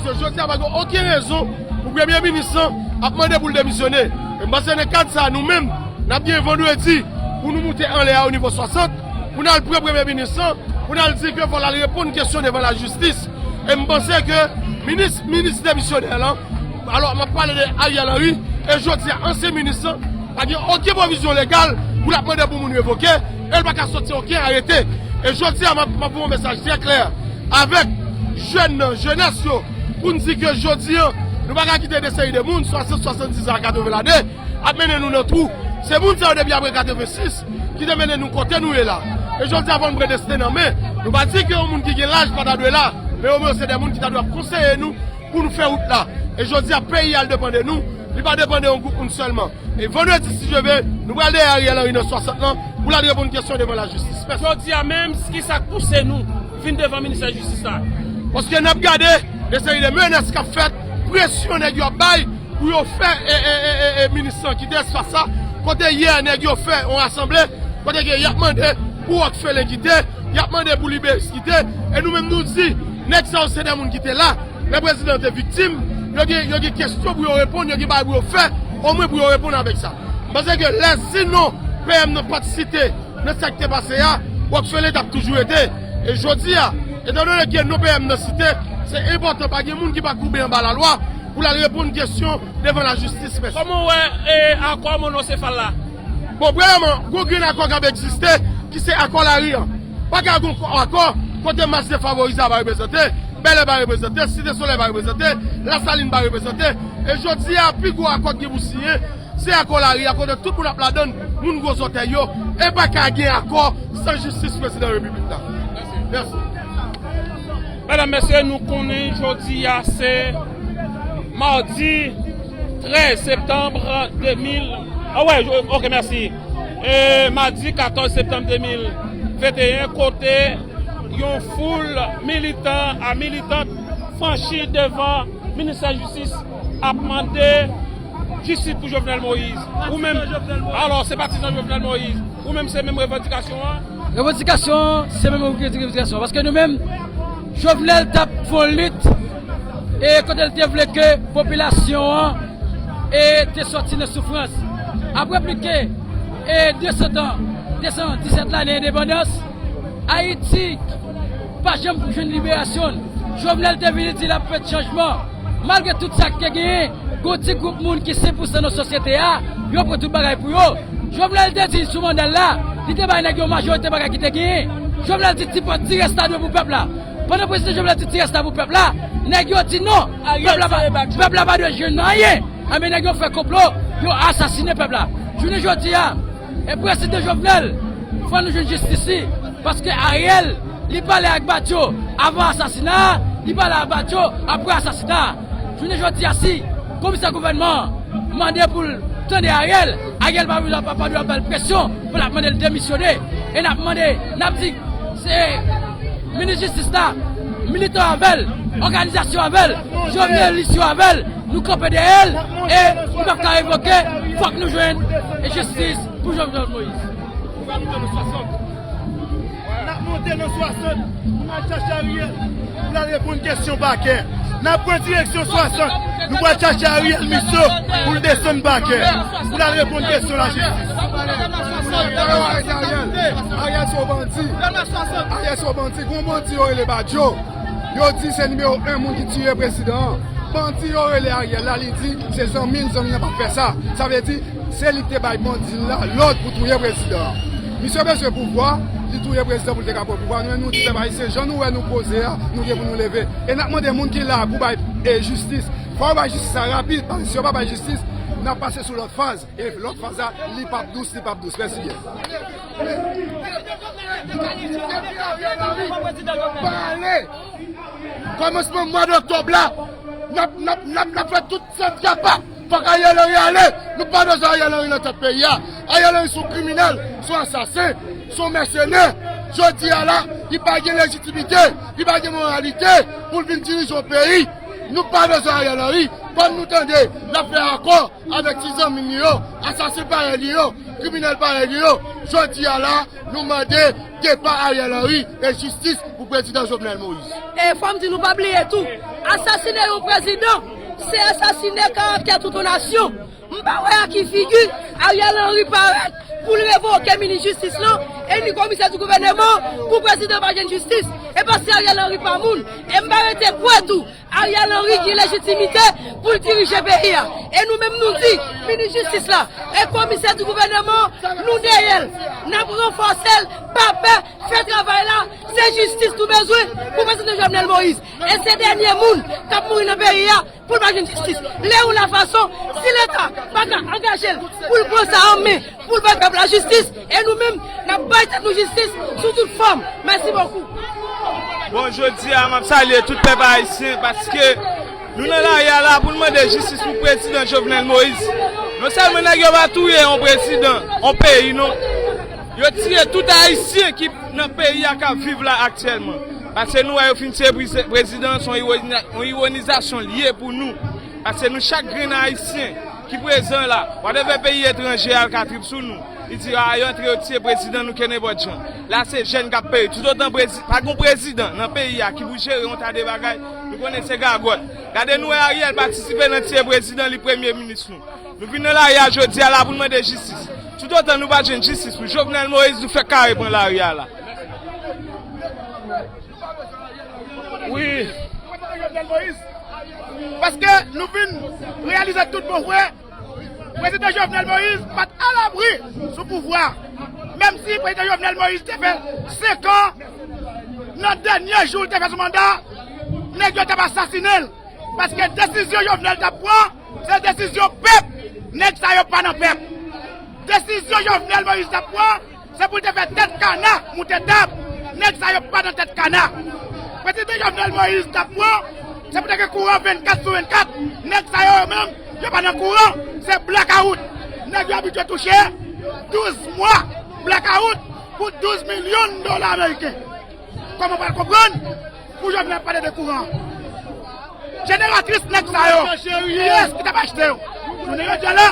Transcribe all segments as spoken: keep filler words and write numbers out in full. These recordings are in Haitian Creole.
Jodi a, pa gen okenn rezon pou premye minis lan ap mande pou l demisyone. E m panse nan kad sa a, nou menm, n ap gen vandredi pou nou moute anlè a o nivo swasant, pou n al pran premye minis lan, pou n al di ke fò l al reponn kesyon devan lajistis. E m panse ke minis, minis demisyonè lan, alò, m ap pale de Ariel Henry, e jodi a, ansyen minis lan, pa gen okenn pwovizyon legal pou l ap mande pou moun revoke, e l pa ka soti okenn arete. E jodi a, m ap, m ap voye yon mesaj trè klè avèk jèn nan, jenès yo, pou n di ke jodi a, nou pa ka kite de seri de moun, swasant, swasanndiz a, katreven lane, ap mennen nou nan twou. Se moun sa yo depi apre katrevensis ki te mennen nou kote nou ye la. E jodi a, fò n pran desten nan men. Nou pa di ke yon moun ki gen laj pa ta dwe la, men omwen se de moun ki ta dwe ap konseye nou pou nou fè wout la. E jodi a, peyi a depann de nou, li pa depann de yon gwoup moun sèlman. E vandredi, si Dye vle, nou pral dèyè Ariel Henry nan swasant lan pou l al reponn kesyon devan lajistis. Mèsi. Jodi a menm, ki sa k pouse nou vin devan ministè jistis la? Paske n ap gade de seri de menas k ap fèt, presyon nèg yo ap bay pou yo fè, e, e, e, e, e, minis lan kite espas la. Kote yè nèg yo fè yon asanble, kote ke y ap mande pou Rockefeller kite, y ap mande pou Liberis kite, e nou menm nou di, nèg sa yo se de moun ki te la, lè prezidan te viktim, yo gen, yo gen kesyon pou yo reponn, yo gen bagay pou yo fè, omwen pou yo reponn avèk sa. M panse ke lè si non P M nan pa t site nan sa k te pase a, Rockefeller t ap toujou rete. E jodi a, etandone ke non P M nan site, se enpòtan, pa gen moun ki pa koube anba lalwa pou l al reponn kesyon devan lajistis. Mèsi. Kòman w wè, e, akò monosefal la? Bon, premyèman, gwo grenn akò k ap egziste, ki se akò lari an. Pa ka gen akò kote mas defavorize a pa reprezante, Bèlè pa reprezante, Site Solèy pa reprezante, Lasalin pa reprezante. E jodi a, pi gwo akò ki gen pou siyen, se akò lari a, kote tout moun ap ladann, moun gwo zòtèy yo, e pa ka gen akò san jistis prezidan repiblik la. Mèsi. Medam, mesye, nou konnen jodi a se madi trèz septanm de mil, a wè, ok, mèsi. E, madi katòz septanm de mil venteyen, kote yon foul militan a militant franchi devan ministè jistis ap mande jistis pou Jovenel Moïse. Ou menm, alò, se patizan Jovenel Moïse. Ou menm, se menm revandikasyon an? Revandikasyon, se menm revandikasyon. Paske nou menm, Jovenel t ap fè yon lit, e kote l te vle ke popilasyon an, e te sòti nan soufrans. Apre plis ke, e de san tan, de san disèt lane endepandans, Ayiti pa janm jwenn liberasyon l. Jovenel te vini di l ap fè chanjman. Malgre tout sa k te genyen, gon ti gwoup moun ki senk pousan nan sosyete a, yo pran tout bagay pou yo. Jovenel te di sou manda l la, li te bay nèg yo majorite bagay ki te genyen. Jovenel di ti pòt, ti rès la dwe pou pèp la. Pandan prezidan Jovenel di ti rès la pou pèp la, nèg yo di non, pèp la pa, pèp la pa dwe jwenn anyen. Anben, nèg yo fè konplo, yo asasinen pèp la. Jounen jodi a, e prezidan Jovenel, fò nou jwenn jistis li, paske Ariel, li pale ak Badio avan asasina a, li pale ak Badio apre asasina a. Jounen jodi a, si komisè gouvènman an mande pou l tande Ariel, Ariel pa, pa, pa dwe ap ba l presyon pou l ap mande l demisyone. E n ap mande, n ap di, se minis jistis la, militan avè l, òganizasyon avè l, jovenelis yo avè l, nou kanpe dèyè l, e nou p ap ka revoke, fòk nou jwenn jistis pou Jovenel Moïse. N ap monte nan swasant, pou n al chache Ariel, pou l al reponn kesyon pakè. N ap pran direksyon swasant, nou pral chache Ariel Miso pou l desann pakè, pou l al reponn kesyon lajistis. Ariel, Ariel se yon bandi. Ariel se yon bandi. Gon bandi yo rele Badio. Yo di se nimewo en moun ki tiye prezidan an. Bandi yo rele Ariel la, li di se zanmi l, zanmi l pa fè sa. Sa vle di, se li ki te bay bandi la lòd pou touye prezidan an. Misye bezwen pouvwa, li touye prezidan pou l te ka pran pouvwa. Nou menm nou di pèp ayisyen, jan nou wè nou poze a, nou gen pou nou leve. E n ap mande moun ki la pou bay, e, jistis. Fò yo bay jistis la rapid, paske si yo pa bay jistis, n ap pase sou lòt faz. E lòt faz la, li p ap dous, li p ap dous. Mèsi byen. Pale! Kòmansman mwa d oktòb la, n ap, n ap, n ap, n ap fè tout sa n kapab. Fòk Ariel Henry ale. Nou pa bezwen Ariel Henry nan tèt peyi a. Ariel Henry se yon kriminèl, se yon asasen, se yon mèsenè. Jodi a la, li pa gen lejitimite, li pa gen moralite pou l vin dirije yon peyi. Nou pa bezwen Ariel Henry. Kòm nou tande, l ap fè akò avèk ti zanmi li yo, asasen parèy li yo. Kriminèl parèy li yo, jodi a la, nou mande depa Ariel Henry e jistis pou prezidan Jovenel Moïse. E fò m di nou pa bliye tou, asasinen yon prezidan, se asasinen karaktè tout yon nasyon. M pa wè a ki figi Ariel Henry parèt pou l revoke minis jistis lan e ni komisè di gouvèneman pou prezidan pa jwenn jistis. E paske Ariel Henry pa moun. E m pa rete kwè tou Ariel Henry gen lejitimite pou l dirije peyi a. E nou menm nou di, minis jistis la e komisè di gouvèneman, nou dèyè l. N ap ranfòse l, pa pè, fè travay la. Se jistis nou bezwen pou prezidan Jovenel Moïse. E se dènye moun k ap mouri nan peyi a pou l pa jwenn jistis. Lè yon lafason, si Leta pa ka angaje l pou l pran sa an men, pou l bay pèp la jistis, e nou menm, n ap bay tèt nou jistis sou tout fòm. Mèsi bokou. Bon, jodi a, m ap salye tout pèp ayisyen paske nou nan lari a la pou n mande jistis pou prezidan Jovenel Moïse. Non sèlman nèg yo pa touye yon prezidan, yon peyi, non. Yo tiye tout ayisyen ki nan peyi a k ap viv la aktyèlman. Paske nou wè yo fin tiye prize-, prezidan, se yon iwoni-, yon iwonizasyon l ye pou nou. Paske nou chak grenn ayisyen ki prezan la, whatever peyi etranje al ka trip sou nou. Li di, a, yo antre, yo tiye prezidan nou ke nenpòt jan. La, se jèn k ap peye. Toutotan prezi-, pa gen prezidan nan peyi a ki pou jere yon ta de bagay, nou konnen se gagòt. Gade nou wè Ariel patisipe nan tiye prezidan li, premye minis nou. Nou vin nan lari a jodi a la pou n mande jistis. Toutotan nou pa jwenn jistis pou Jovenel Moïse, nou fèk kare pran lari a la. Wi. Paske nou vin reyalize tout bon vre, prezidan Jovenel Moïse pa t alabri sou pouvwa. Menm si prezidan Jovenel Moïse te fè senk an, nan dènye jou l te fè sou manda, nèg yo t ap asasinen l. Paske desizyon Jovenel t ap pran, se desizyon pèp. Nèg sa yo pa nan pèp. Desizyon Jovenel Moïse t ap pran, se pou l te fè tèt kana moute tab. Nèg sa yo pa nan tèt kana. Prezidan Jovenel Moïse t ap pran, se pou te gen kouran vennkat sou vennkat. Nèg sa yo, yo menm, yo pa nan kouran, se blakawout. Nèg yo abitye touche douz mwa blakawout pou douz milyon dola ameriken. Kòman w pral konprann pou Jovenel pale de kouran? Jeneratris nèg sa yo, kiyès ki t ap achte yo? Jounen jodi a la,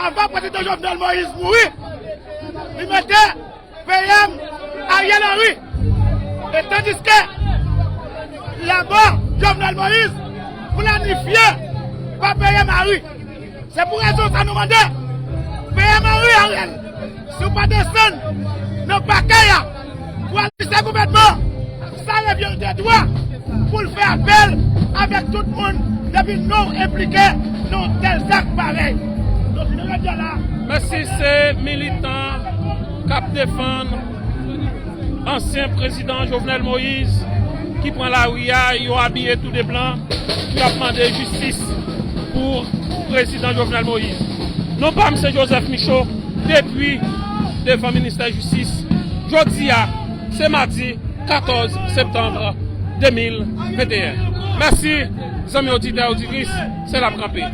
avan prezidan Jovenel Moïse mouri, li mete P M Ariel Henry. E tandiske laba Jovenel Moïse planifye pa P M Henry. Se pou rezon sa nou mande P M Henry Ariel, si w pa desann nan pakèy a pou al misye gouvènman, sa revyen l de dwa pou l fè apèl avèk tout moun depi non w enplike nan yon tèl zak parèy. Donk, jounen jodi a la, mèsi, se militan k ap defann ansyen prezidan Jovenel Moïse ki pran lari a, yo abiye tou de blan, pou y ap mande jistis pou prezidan Jovenel Moïse. Non pa m se Joseph Michaud, depi devan ministè jistis. Jodi a, se madi katòz septanm de mil venteyen. Mèsi, zanmi oditè, oditris, se la m kanpe.